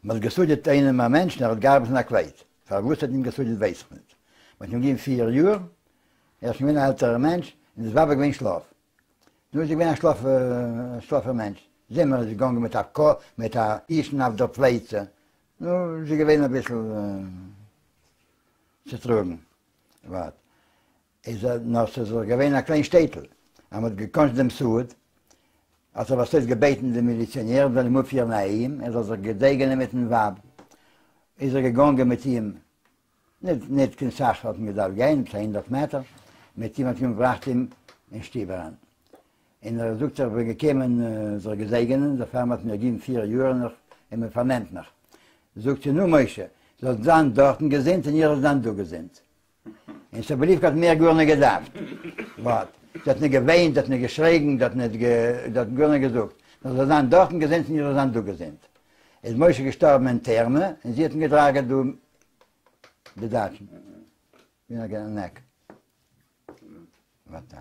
מען האט געסודעט איינעם א מענטש און ער האט געארבעט אין א קלייט. פארוואס האט אים געסודעט ווייס איך ניט. מען האט אים געגעבן פיר יאר, ער איז שוין געווען א עלטערער מענטש, און דאס ווייב איז געווען שלאף. נו, איז געווען א שלאפער מענטש. זומער איז געגאנגען מיט א קא מיט א קישן אויף דער פלייצע. נו, איז זי געווען אביסל צוטראגן. ווארט. איז ער, נאר ס'איז דאך געווען א קליין שטעטל, אז מ'האט געקאנט דעם סוד, האט ער בסוף געבעטן דעם מיליציאנער זאל אים אפפירן אהיים, ער זאל זיך געזעגענען מיטן ווייב. איז ער געגאנגען מיט אים, ניט ניט קיין סך האט מען געדארפט גיין, עפעס א הונדרעט מעטער, מיט אים האט אים געבראכט אים אין שטוב אריין. און ער זאגט איך בין געקומען זיך געזעגענען, דערפאר מ'האט מיר געגעבן פיר יאר און איך און מ'פארנעמט מיך. זאגט זי, נו משה, זאלסט זיין דארטן געזונט און איך זאל זיין דא געזונט. און סאבעליווקע האט מער גארניט געדארפט. ווארט. זי האט ניט געוויינט, זי האט ניט געשריגן, זי האט ניט גע. זי האט גארניט געזאגט. נאר זאל זיין דארטן געזונט און איך זאל זיין דא געזונט. איז משה געשטארבן אין טערמע און זי האט אים געדראגעט דא די דייטשן. ווי אן עק. ווארט.